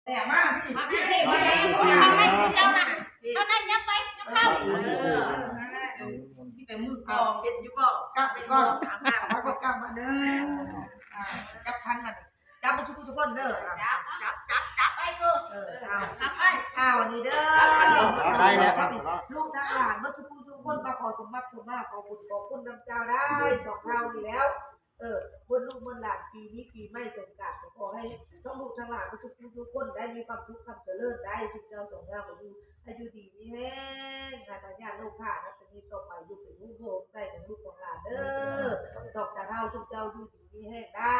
ແຕ່ມາ ມາ ມາ ເຈົ້ານະ ເຈົ້ານັ້ນຍັບໄປ ຍັບເຂົ້າ ເອີ ເອີ ນັ້ນແຫຼະ ເອີ ທີ່ໄປມືກອງ ເຮັດຢູ່ບໍ່ ກັບໄປກ່ອນ ກັບໄປກ່ອນ ກັບມາເດີ ອ່າ ຈັບຄັນມາ ຈັບເບິດທຸກຜູ້ທຸກຄົນເດີ ຈັບ ຈັບ ຈັບ ຈັບໄປເດີ ເອີ ເອົາ ຈັບໄປ ເອົາ ນີ້ເດີ ໄດ້ແລ້ວ ລູກທັງຫຼາຍເບິດທຸກຜູ້ທຸກຄົນ ມາຂໍສົມບັດສົມມາ ຂໍບຸນຂໍຄຸນນຳເຈົ້າໄດ້ ສອງເຮົານີ້ແລ້ວ ເອີ ເບິດລູກເບິດຫຼານ ປີນີ້ປີໃໝ່ສົງການ ກໍຂໍໃຫ້ທັງລູກທັງຫຼານເບິດທຸກຜູ້ທຸກຄົນ ໄດ້ມີຄວາມສຸກຄວາມຈະເລີນ ໄດ້ຊຸມເຈົ້າສອງເຮົາກໍຢູ່ ໃຫ້ຢູ່ດີມີແຮງ ຫາຍປາດຍາດໂລກຂ້າ ນັບແຕ່ນີ້ຕໍ່ໄປ ຢູ່ເປັນຮົ່ມໂພຮົ່ມໄຊຂອງລູກຂອງຫຼານເດີ ສອງຕາເຖົ້າຊຸມເຈົ້າຢູ່ດີມີແຮງໄດ້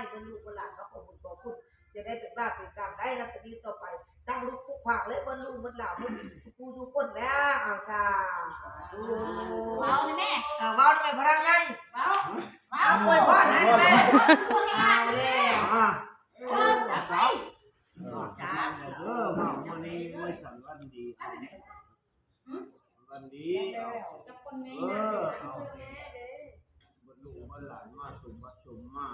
ເບິດລູກເບິດຫຼານເນາະ ຂໍບຸນຂໍຄຸນ ຢ່າໄດ້ເປັນບາບເປັນກຳໄດ້ ນັບແຕ່ນີ້ຕໍ່ໄປ ຕັ້ງລູກປົກຂວາງ ແລະ ເບິດລູກເບິດຫຼານ ເບິດທຸກຜູ້ທຸກຄົນແລ້ວ ເອົາ ສາທຸ ເວົ້ານະແມ່ ເອີ ເວົ້ານະແມ່ ພະນາງໃຫຍ່ ເວົ້າ ເວົ້າ ອວຍພອນໃຫ້ນະແມ່ ເອົາແລ້ວ ອ່າ ເອີ ຈັບໄປ ເອີ ເວົ້າມື້ນີ້ ໂອ້ຍ ສັນວັນດີ ຫຶ? ວັນດີ ເອົາ ຈັບຄົນໃນ ເອີ ເອົາ ເບິດລູກເບິດຫຼານມາສົມບັດສົມມາ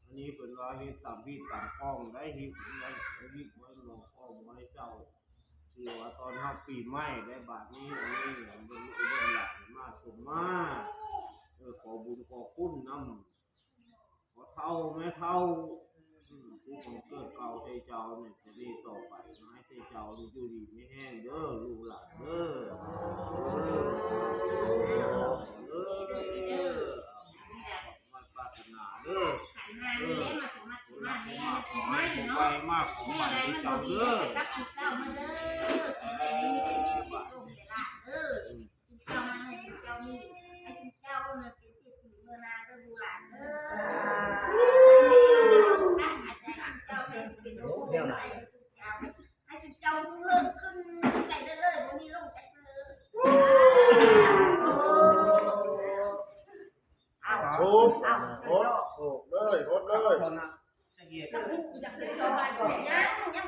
ອັນນີ້ເພິ່ນວ່າເຮັດຕາມຮີດຕາມຄອງໄດ້ ຮີດໄວ້ ຮີດໄວ້ໝໍ້ຄອງໄວ້ເຊົາ ຖືວ່າຕ້ອນຮັບປີໃໝ່ໄດ້ ບາດນີ້ ອັນນີ້ເບິ່ງລູກເບິ່ງຫຼານມາສົມມາ ເອີ ຂໍບຸນຂໍຄຸນນຳພໍ່ເຖົ້າແມ່ເຖົ້າ ອືມ ຜູ້ບັງເກີດເກົ່າໃຫ້ເຈົ້ານີ້ ຈະດີຕໍ່ໄປ ໃຫ້ເຈົ້າຢູ່ດີມີແຮງເດີ ລູກຫຼານເດີ ເອີ ເອີ ເອີ ມັນປາດຖະໜາເດີ ເອີ ມາ ມາ ມາ ຂອງໄປ ຂອງໄປ ເຈົ້າເດີ ເອີ ເອີ ເຈົ້າມາໃຫ້ເຈົ້າມີ ໃຫ້ເຈົ້ານັ້ນເປັນເສດຖີເມືອນາເດີ ລູກຫຼານເດີ ໃຫ້ເຈົ້າເປັນ ເປັນໂລກໃຫ້ເຈົ້າ ໃຫ້ເຈົ້າຮຸ່ງເຮືອງຂຶ້ນໄປເລື້ອຍໆ ບໍ່ມີລົງຈັກເທື່ອ ເອົາ ເອົາ ຫົດ ໂອກເລີຍ ຫົດເລີຍ ຍັງ ຍັງ